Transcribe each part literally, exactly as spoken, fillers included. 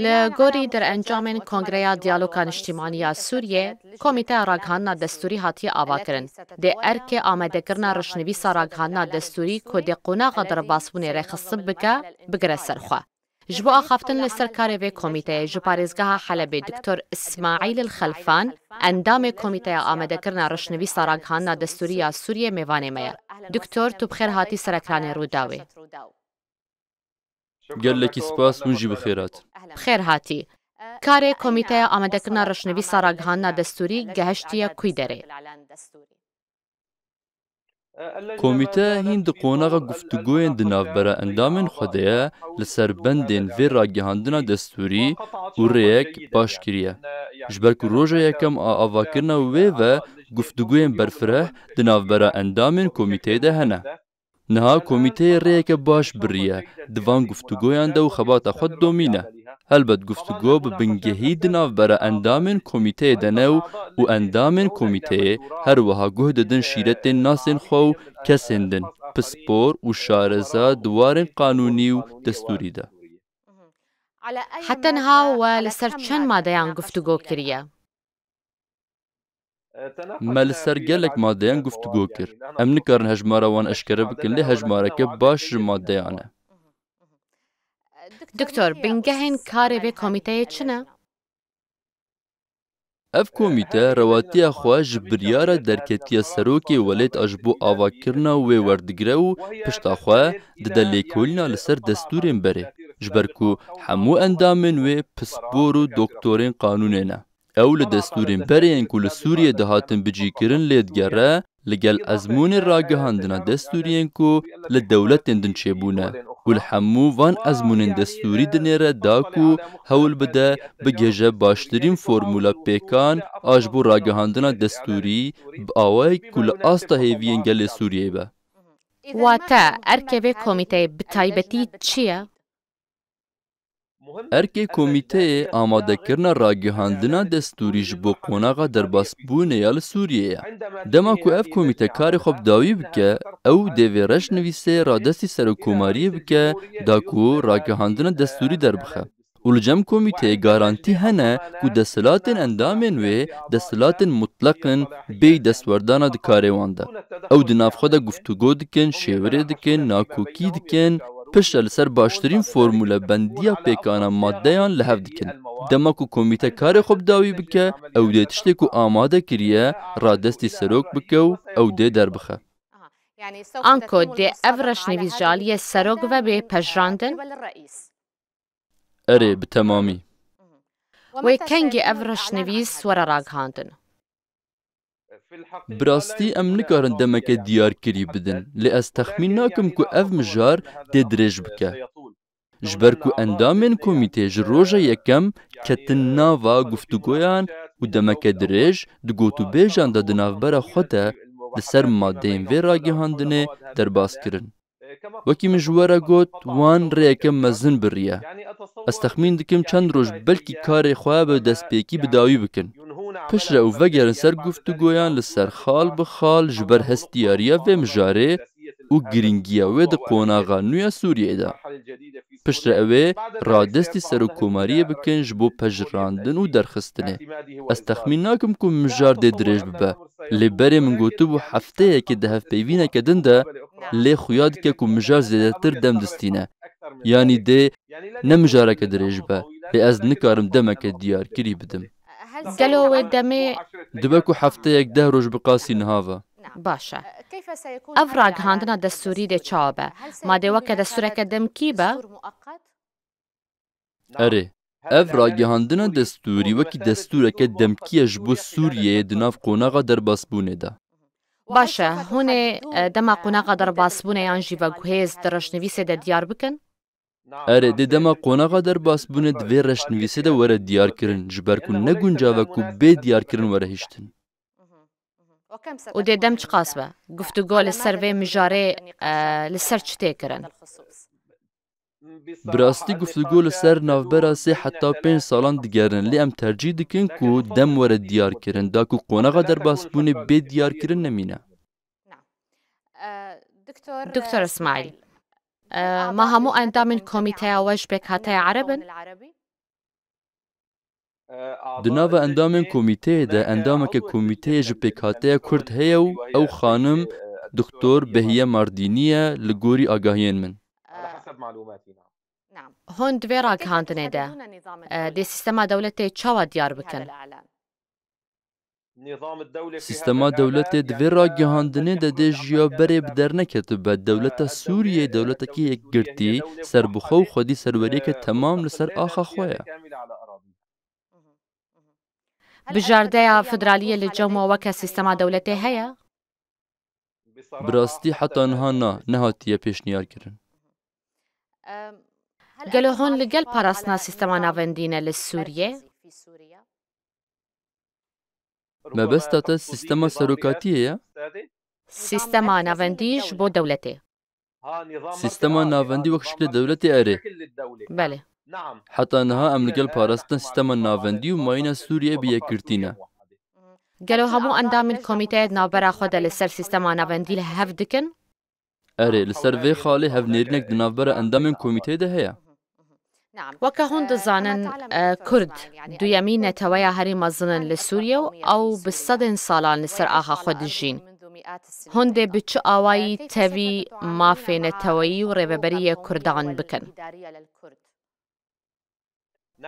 Li gorî derencamên Kongreya Diyaloga Niştîmanî ya Sûriyê, Komîteya Ragihandina Destûrî hatiye avakirin. Dê erkê amadekirina rişnivîsa ragihandina destûrî ku dê qonaxa derbasbûnê rêxistin bike, bigire ser xwe. Ji bo axaftin li ser karê vê komîteyê ji parêzgeha Helebê Doktor Îsmaîl El Xelfan, endamê Komîteya Amadekirina Rişnivîsa Ragihandina Destûrî ya Sûriyê mêvanê me ye. Doktor, tu bi xêr hatî ser ekranê Rûdawê. Gelekî spas, hûn jî bi xêr hatin. Bi xêr hatî. Karê Komîteya Amadekirina Rişnivîsa Ragihandina Destûrî gehiştiye kûy derê? Komîte hîn di qonaxa guftûgoyên di navbera endamên xwe de ye li ser bendên vê ragihandina destûrî û rêyek baş kiriye. Ji ber ku roja yekem a avakirina wê ve guftûgoyên berfireh di navbera endamên komîteyê de hene. Niha komîteyê rêyeke baş biriye di van guftûgoyan de û xebata xwe didomîne. Helbet guftûgo bi bingehî di navbera endamên komîteyê de ne û û endamên komîteyê her wiha guh didin şîretên nasên xwe û kesên din, pispor û şareza di warên qanûnî û destûrî de. Heta niha we li ser çend madeyan guftûgo kiriye? Me li ser gelek madeyan guftûgo kir. Em nikarin hejmara wan eşkere bikin, lê hejmareke baş ji madeyan e. Doktor, bingehên karê vê komîteyê çi ne? Ev komîte rewatiya xwe ji biryara derketiya serokê welêt a ji bo avakirina wê werdigire û pişta xwe dide lêkolîna li ser destûrên berê, ji ber ku hemû endamên wê pispor û doktorên qanûnê ne. Ew li destûrên berê yên ku li Sûriyê dihatin bicîkirin lê digere, li gel ezmûnên ragihandina destûrî yên ku li dewletên din çêbûne û li hemû van ezmûnên destûrî dinêre da ku hewl bide bigihêje baştirîn formûla pêkan a ji bo ragihandina destûrî bi awayek ku li asta hêviyên gelê Sûriyeyê be. Wate, erkê vê komîteyê bi taybetî çi ye? Erkê komîteyê amadekirina ragihandina destûrî ji bo qonaxa derbasbûnê ya li Sûriyê ye. Dema ku ev komîte karê xwe bi dawî bike, ew dê vê reşnivîsê radestî serokkomariyê bike da ku ragihandina destûrî derbixe. Û li cem komîteyê garantî hene ku desthilatên endamên wê desthilatên mutleq in bêyî destwerdana di karê wan de. Ew di nav xwe de guftûgo dikin, şêwirê dikin, nakokî dikin, piştre li ser baştirîn formûlebendiya pêkana maddeyan li hev dikin. Dema ku komîte karê xwe bi dawî bike, ew dê tiştê ku amade kiriye, radestî serok bike û ew dê derbixe. Anko dê ev reşnivîs ji aliyê serok ve bê pejirandin? Erê, bi temamî. Wê kengî ev reşnivîs were ragihandin? Bi rastî em nikarin demeke diyarkirî bidin, lê ez texmîn nakim ku ev mijar dê dirêj bike. Ji ber ku endamên komîtê ji roja yekem ketin nava guftûgoyan û demeke dirêj di gotûbêjan de di navbera xwe de li ser madeyên vê ragihandinê derbas kirin. Wekî min ji we re got, wan rêyeke mezin biriye. Ez texmîn dikim çend roj belkî karê xwe bi destpêkî bi dawî bikin. Piştre ew vegerin ser guftûgoyan li ser xal bi xal ji ber hestiyariya vê mijarê û girîngiya wê di qonaxa nû ya Sûriyeyê de. Piştre ew ê radestî serokkomariyê bikin ji bo pejirandin û derxistinê. Ez texmîn nakim ku mijar dê dirêj bibe. Lê berê min gotibû hefteyekê di hevpeyvîneke din de lê xuya dike ku mijar zêdetir dem distîne. Yanî dê ne mijareke dirêj be. Lê ez nikarim demeke diyarkirî bidim. Gelo wê demê Dibe ku hefteyek deh roj bi qasî niha ve. Baş e. Ev ragihandina destûrî dê çawa be? Ma dê weke destûreke demkî be? Erê, ev ragihandina destûrî wekî destûreke demkî ye ji bo Sûriyeyê di nav qonaxa derbasbûnê de. Baş e, hûn ê e, dema qonaxa derbasbûnê yan jî veguhêz di reşnivîsê de diyar bikin? Erê, dê dema qonaxa derbasbûnê di vê reşnivîsê de were diyarkirin, ji ber ku ne guncav e ku bê diyarkirin were hiştin. Û dê dem çiqas be? Guftûgo li ser vê mijarê e, li ser çi tê kirin? Bi rastî guftûgo li ser navbera sê heta pênc salan digerin, lê em tercîh dikin ku dem were diyarkirin, da ku qonaxa derbasbûnê bê diyarkirin nemîne. Doktor Îsmaîl, e, ma hemû endamên komîteya we ji pêkhateya Ereb in? Di nava endamên komîteyê de endameke komîteyê ji pêkhateya Kurd heye û ew xanim Doktor Behiye Mardînî ye, li gorî agahiyên min. Hûn di vê ragihandinê de, e, dê sîstema dewletê çawa diyar bikin? Sîstema dewletê di vê ragihandinê de dê ji ya berê bi derneketibe. Dewleta Sûriyeyê dewletekî yekgirtî, serbixwe û xwedî serweriyeke temam li ser axa xwe ye. Bijardeya federaliyê li cem we weke sîstema dewletê heye? Bi rastî heta niha na, nehatiye pêşniyarkirin. Gelo hûn li gel parastina sîstema navendî ne li Sûriyê? Mebesta te sîstema serokatiyê ye? Sîstema navendî ji bo dewletê. Sîstema navendî wek şiklê dewletê erê. Belê. Heta niha em li gel parastina sîstema navendî û mayîna Sûriyeyê bi yekgirtî ne. Gelo hemû endamên komîteyê di navbera xwe de li ser sîstema navendî li hev dikin? Erê, li ser vê xalê hevnêrînek di navbera endamên komîteyê de heye. Weke hûn dizanin, e, Kurd duyemîn neteweya herî mezin in li Sûriyê û ew bi sedên salan li ser axa xwe dijîn. Hûn dê bi çi awayî tevî mafê neteweyî û rêveberiyê Kurdan bikin?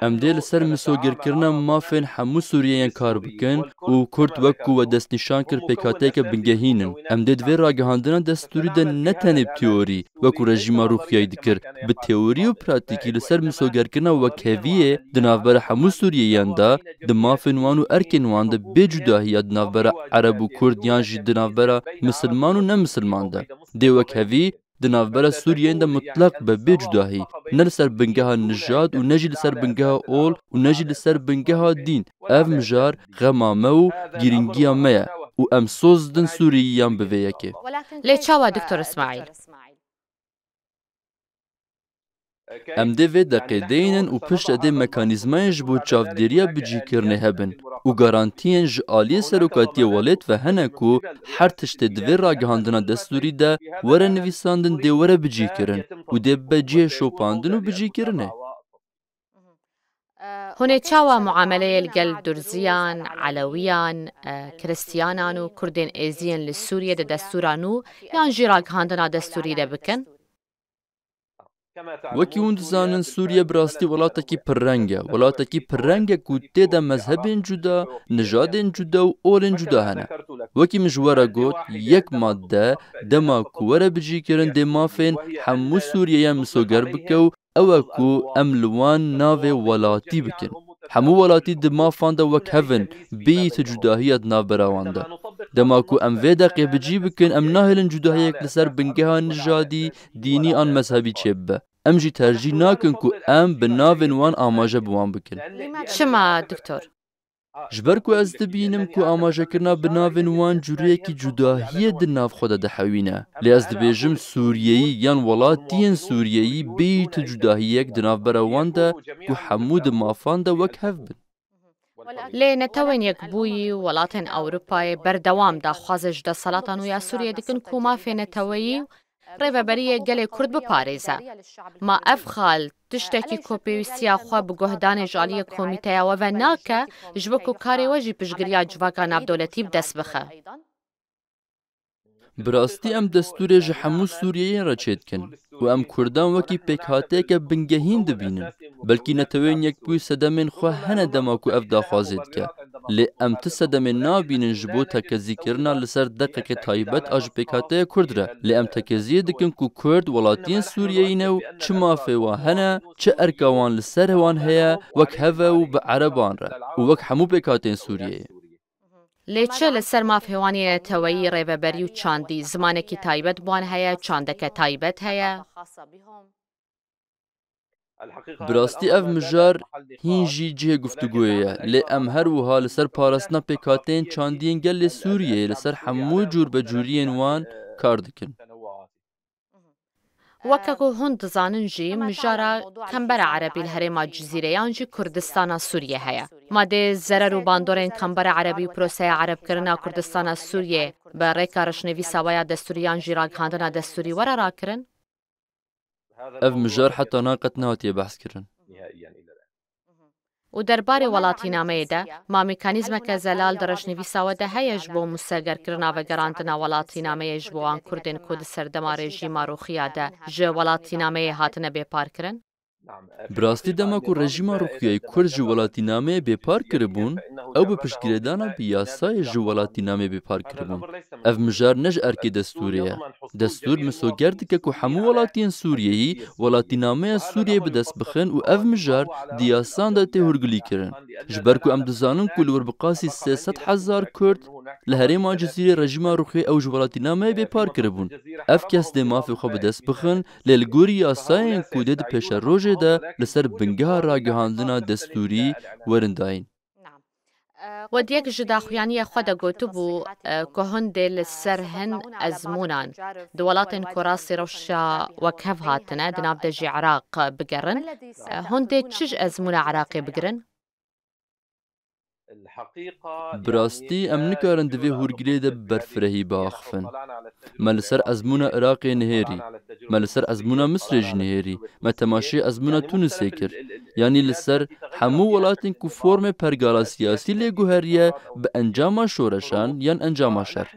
Em dê li ser misogirkirina mafên hemû Sûriyeyên kar bikin û Kurd wek ku we destnîşan kir pêkhateyeke bingehîn in. Em dê di vê ragihandina destûrî de ne tenê bi teorî, wek ku rejîma Rûxiyayî dikir, bi teorî û pratîkî li ser misogerkirina wekheviyê di navbera hemû Sûriyeyan de, di mafên wan û erkên wan de bê cudahiya di navbera Ereb û Kurd yan jî di navbera misilman û nemisilman de. Dê wekhevî di navbera Sûriyeyên de mutlaq be bê cudahî, ne li ser bingeha nijad û ne jî li ser bingeha ol û ne jî li ser bingeha dîn. Ev mijar xema me û girîngiya me ye û em soz didin Sûriyiyan bi vê yekê. Lê çawa Doktor Îsmaîl? Em dê vê deqê deynin û piştre dê mekanîzmayên ji bo çavdêriya bicihkirinê hebin û garantiyên ji aliyê serokatiya welêt ve hene ku her tiştê di vê ragihandina destûrî de were nivîsandin dê were bicihkirin û dê bibe cihê şopandin û bicihkirinê. Hûn ê çawa muameleyê li gel Durziyan, Elewiyan, e, Kiristiyanan û Kurdên Êziyên li Sûriyê di destûra nû yan jî ragihandina destûrî de bikin? Wekî hûn dizanin, Sûriye bi rastî welatekî pirreng e. Welatekî pirreng e ku tê de mezhebên cuda, nijadên cuda û olên cuda hene. Wekî min ji we re got, yek madde, dema ku were bicihkirin dê mafên hemû Sûriyeyan misoger bike û ew e ku em li wan navê welatî bikin. Hemû welatî di mafan de wek hev in, bêyî ti cudahiya di navbera wan de. Dema ku em vê deqê bi cî bikin, em nahêlin cudahiyek li ser bingeha nijadî, dînî an mezhebî çêbibe. Em jî tercîh nakin ku em bi navên wan amaje bi wan bikin. Çima, Doktor? Ji ber ku ez dibînim ku amajekirina bi navên wan cureyekî cudahiyê di nav xwe de dihewîne. Lê ez dibêjim Sûriyeyî yan welatiyên Sûriyeyî bêyî tu cudahiyek di navbera wan de ku hemû di mafan de wek hev bin. Lê Netewên Yekbûyî û welatên Ewropayê berdewam daxwazê ji desthilatan û ya Sûriyê dikin ku mafê neteweyî û rêveberiyê gelê Kurd biparêze. Ma ev xal tiştekî ku pêwîstiya xwe bi guhdanê ji aliyê komîteya we ve nake, ji bo ku karê we jî piştgiriya civaka navdewletî bi dest bixe? Bi rastî em destûrê ji hemû Sûriyeyên re çêdikin û em Kurdan wekî pêkhateyeke bingehîn dibînin. Belkî Neteweyên Yekbûyî sedemên xwe hene dema ku ev daxwazê dike. Lê em ti sedemê nabînin ji bo tekezîkirina li ser deqekê taybet a ji pêkhateya Kurd re. Lê em tekeziyê dikin ku Kurd welatiyên Sûriyeyî ne û çi mafê wan hene, çi erka wan li ser wan heye, wek hev e û bi Ereban re û wek hemû pêkhateyên Sûriyeyê. Lê çi li ser mafê wan ê neteweyî, rêveberî û çandî, zimanekî taybet bi wan heye, çandeke taybet heye? Bi rastî ev mijar hîn jî cihê guftûgoyê ye, lê em her wiha li ser parastina pêkhateyên çandiyên gelê Sûriyeyê, li ser hemû cûrbecûriyên wan kar dikin. Weke ku hûn dizanin jî, mijara kembera erebî li herêma Cizîrê yan jî Kurdistana Sûriyê heye. Ma dê zerer û bandorên kembera erebî û proseya erebkirina Kurdistana Sûriyê bi rêka rişnivîsa we ya destûrî yan jî ragihandina destûrî were rakirin? Ev mijar heta niha qet nehatiye behskirin. Û derbarê welatînameyê de, ma mekanîzmeke zelal di rojnivîsa we de heye ji bo misogerkirina vegerandina welatînameyê ji bo wan Kurdên ku di serdema rejîma rûxiya de ji welatînameyê hatine bêparkirin? Bi rastî dema ku rejîma rûxiyayî Kurd ji welatînameyê bêpar kiribûn, ew bi piştgirêdana bi yasayê ji welatînameyê bêpar kiribûn. Ev mijar ne ji erkê destûrê ye. Destûr misoger dike ku hemû welatiyên Sûriyeyî welatînameya Sûriyeyê bi dest bixin û ev mijar di yasan de tê hûrgilî kirin. Ji ber ku em dizanin ku li wir bi qasî sê sed hezar Kurd li herêma Cizîrê rejîma rûxiyê ew ji welatînameyê bêpar kiribûn. Ev kes dê mafê xwe bi dest bixin, lê li gorî yasayên ku dê di pêşerojê de li ser bingeha ragihandina destûrî werin dayîn. We di yek ji daxuyaniya xwe de gotibû, e, ku hûn dê li ser hin ezmûnan di welatên ku rastî rewşa wekhev hatine, di nav de jî Iraq bigerin. E, hûn dê çi ji ezmûna Iraqê bigirin? Bi rastî, em nikarin di vê hûrgilê de bi berfirehî biaxifin. Me li ser ezmûna Iraqê nihêrî. Me li ser ezmûna Misrê jî nihêrî. Me temaşê ezmûna Tunisê kir. Yanî li ser hemû welatên ku formê pergala siyasî lê guheriye bi encama şoreşan yan encama şer.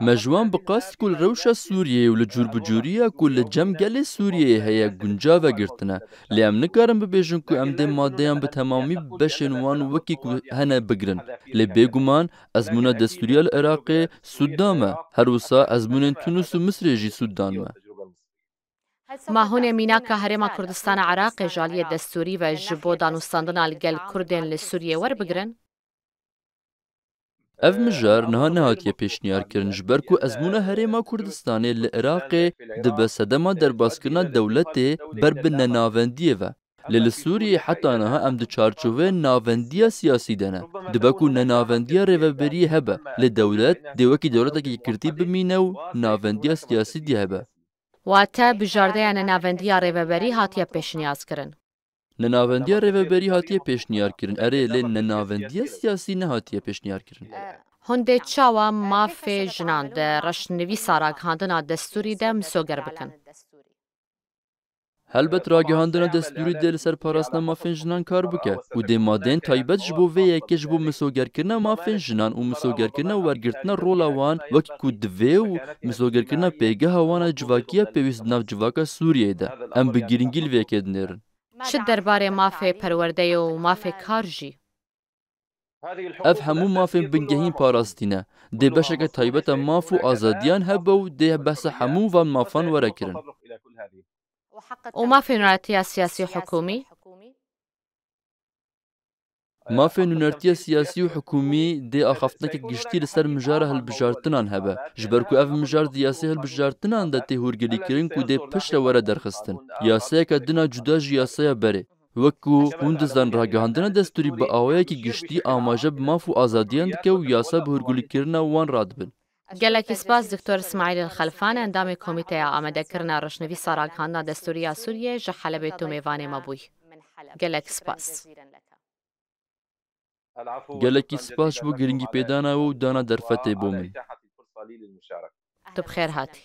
Me ji wan bi qasî ku li rewşa Sûriyeyê û li cûrbicûriya ku li cem gelê Sûriyeyê heye guncav e girtine. Lê em nikarin bibêjin ku em dê madeyan bi temamî beşên wan wekî ku hene bigirin. Lê bêguman ezmûna destûriya li Iraqê sûd da me. Her wisa ezmûnên Tunis û Misrê jî sûd dan me. Ma hûn ê mînaka Herêma Kurdistana Iraqê ji aliyê destûrî ve ji bo danûstandina li gel Kurdên li Sûriyê werbigirin? Ev mijar niha nehatiye pêşniyarkirin, ji ber ku ezmûna Herêma Kurdistanê li Iraqê dibe sedema derbaskirina dewletê ber bi nenavendiyê ve. Lê li Sûriyê heta niha em di çarçoveyê navendiya siyasî de ne. Dibe ku nenavendiya rêveberiyê hebe, lê dewlet dê wekî dewleteke yekgirtî bimîne û navendiya siyasî dê hebe. Wate bijardeya nenavendiya rêveberî hatiye pêşniyazkirin. Nenavendiya rêveberî hatiye pêşniyarkirin. Erê, lê nenavendiya siyasî nehatiye pêşniyarkirin. Hûn dê çawa mafê jinan di reşnivîsa ragihandina destûrî de misoger bikin? Helbet ragihandina destûrî dê li ser parastina mafên jinan kar bike û dê madeyên taybet ji bo vê yekê ji bo misogerkirina mafên jinan û misogerkirina wergirtina rola wan wekî ku divê û misogerkirina pêgeha wan a civakiya pêwîst di nav civaka Sûriyeyê de. Em bi girîngî li vê yekê dinêrin. Çi derbarê mafê perwerdeyê û mafê kar jî? Ev hemû mafên bingehîn parastî ne. Dê beşeke taybet a maf û azadiyan hebe û dê behsa hemû van mafan were kirin. Û mafê nûnertiya siyasî û hikûmî? Mafê nûnertiya siyasî û hikûmî dê axaftineke giştî li ser mijara hilbijartinan hebe. Ji ber ku ev mijar di yasê hilbijartinan de tê hûrgilîkirin ku dê piştre were derxistin. Yasayeke din a cuda ji yasaya berê. Wek ku hûn dizanin, ragihandina destûrî bi awayekî giştî amaje bi maf û azadiyan dike û yasa bi hûrgulîkirina wan radibin. Gelekî spas, Doktor Îsmaîl El Xelfan, endamê Komîteya Amadekirina Reşnivîsa Ragihandina Destûrî ya Sûriyê, ji Helebê tu mêvanê me bûyî. Gelek spas. Gelekî spas ji bo girîngîpêdana we û dana derfetê bo min. Tu bi xêr hatî.